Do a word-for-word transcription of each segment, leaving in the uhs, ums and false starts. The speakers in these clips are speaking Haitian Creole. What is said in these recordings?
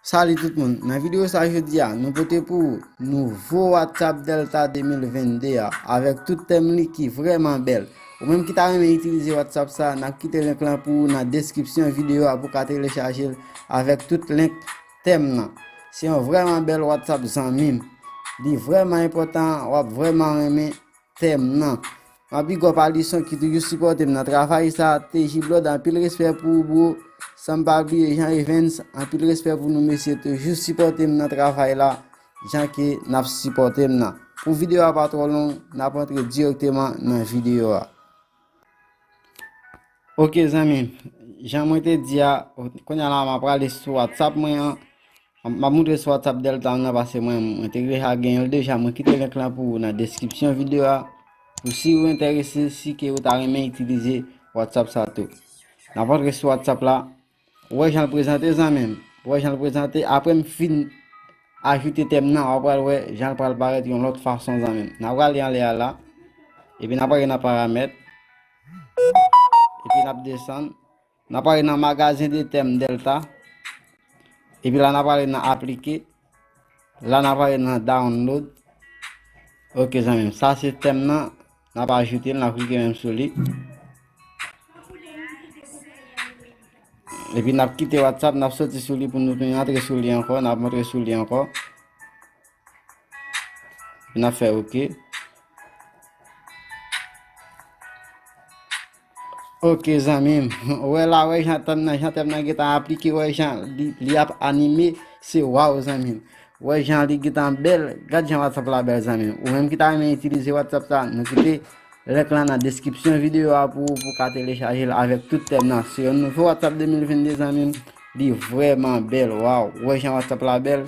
Salut tout moun. Nan videyo sa jodi a, nou pote pou ou nouvo WhatsApp Delta de mil vennde a, avèk tout tèm li ki vrèman bèl. Ou menm ki ta renmen itilize WhatsApp sa, n ap kite link lan pou ou nan deskripsyon videyo a pou w ka telechaje l avèk tout link tèm nan. Se yon vrèman bèl WhatsApp zanmi m. Li vrèman enpòtan, w ap vrèman renmen tèm nan. M ap big up Alison ki toujou sipòte m nan travay sa. T J Blood, anpil respè pou ou, bro. San m pa bliye Jean Evans, anpil respè pou nou mesye, toujou sipòte m nan travay la, jan ke n ap sipòte m nan. Pou videyo a pa twò long, n ap antre dirèkteman nan videyo a. Ok zanmi m, jan mwen te di a, kounye a la m ap prale sou WhatsApp mwen an. M ap moutre sou WhatsApp Delta m nan, paske mwen, mwen te deja genyen l deja. Mwen kite link lan pou ou nan deskripsyon videyo a. Pou si ou enterese, si ke ou ta renmen itilize WhatsApp sa tou. N ap antre sou WhatsApp la. Ou wè jan l prezante zanmi m. Ou wè jan l prezante. Apre m fin ajoute tèm nan, w ap pral wè jan l pral parèt yon lòt fason zanmi m. N ap prale anlè a la. Epi n ap prale nan paramèt. Epi n ap desann. N ap prale nan magazen de tèm Delta. Epi la n ap prale nan aplike. La n ap prale nan download. Ok zanmi m, sa se tèm nan. N ap ajoute l, n ap klike menm sou li. Epi n ap kite WhatsApp, n ap soti sou li pou nou tounen antre sou li ankò, n ap antre sou li ankò. Epi n ap fè ok. Ok zanmi m, ou wè la, wè jan tèm nan, jan tèm nan gentan aplike, wè jan li, li ap anime, se waw zanmi m. Wè jan li gentan bèl, gad jan WhatsApp la bèl zanmi m. Ou menm ki ta renmen itilize WhatsApp sa, nou kite link lan nan deskripsyon videyo a pou ou, pou w ka telechaje l avèk tout tèm nan. Se yon nouvo WhatsApp de mil vennde zanmi m, li vrèman bèl, waw. Ou wè jan WhatsApp la bèl.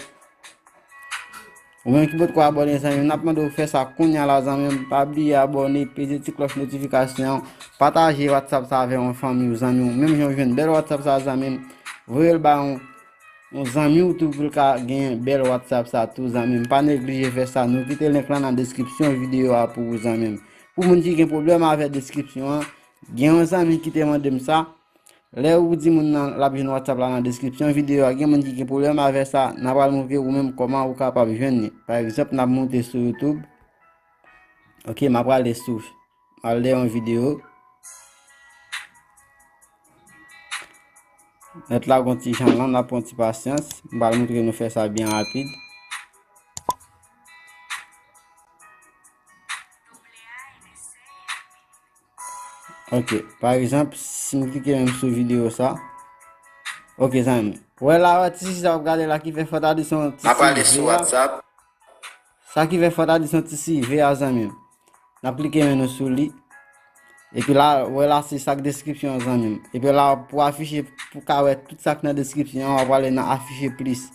Ou menm ki potko abòne zanmi m, n ap mande w fè sa kounye a la zanmi m. Pa bliye abòne, peze ti klòch notifikasyon, pataje WhatsApp sa avè yon fanmi w, zanmi w. Menm jan w jwenn bèl WhatsApp sa zanmi m, voye l ba yon, yon zanmi w tou pou l ka gen bèl WhatsApp sa tou zanmi m. Pa neglije fè sa, nou kite link lan nan deskripsyon videyo a pou ou zanmi m. Pou moun ki gen pwoblèm avè deskripsyon an, gen yon zanmi ki te mande m sa. Lè ou di moun nan l ap jwenn WhatsApp la nan deskripsyon videyo a, gen moun ki gen pwoblèm avè sa, n a pral montre ou menm kòman ou kapab jwenn li. Pa egzanp, n ap monte sou YouTube. Ok, m ap prale sou, m al de yon videyo. Nèt la gon ti jan lan, n ap pran ti pasyans. M pral montre nou fè sa byen rapid. Ok, pa egzanp, si m klike menm sou videyo sa. Ok, zanmi. Wè la, wè ti sisi sa w ap gade la ki fè fò ta di se yon ti sisi vè a. Sa ki fè fò ta di se yon ti sisi vè a, zanmi m. N ap klike men nou sou li. Epi la, wè la, se sa k deskripsyon an, zanmi m. Epi la, pou afiche, pou ka wè tout sa k nan deskripsyon an, w ap prale nan afiche plis.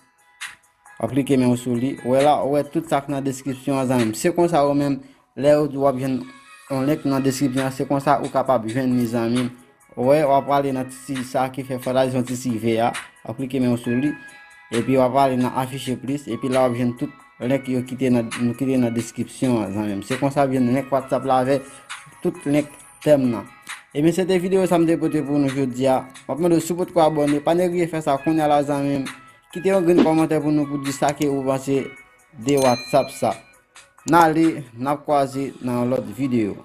W ap klike men w sou li. Ou wè la, ou wè tout sa k nan deskripsyon an, zanmi m. Se konsa ou menm, lè ou di w ap jwenn yon link nan deskripsyon an, se konsa ou kapab jwenn li, zanmi m. Ou wè, w ap prale nan ti sa ki fè fò ta di se yon ti sisi vè a. W ap klike men w sou li. Epi w ap prale nan afiche plis. Epi la w ap jwenn tout link yo kite nan, nou kite nan deskripsyon an, zanmi m. Se konsa w ap jwenn link WhatsApp la avèk tout link tèm nan. Ebyen, se te videyo sa m te pote pou nou jodi a. M ap mande w si w potko abòne, pa neglije fè sa kounye a la, zanmi m. Kite yon grenn kòmantè pou nou pou di sa ke ou panse de WhatsApp sa. N ale, n ap kwaze nan yon lòt videyo.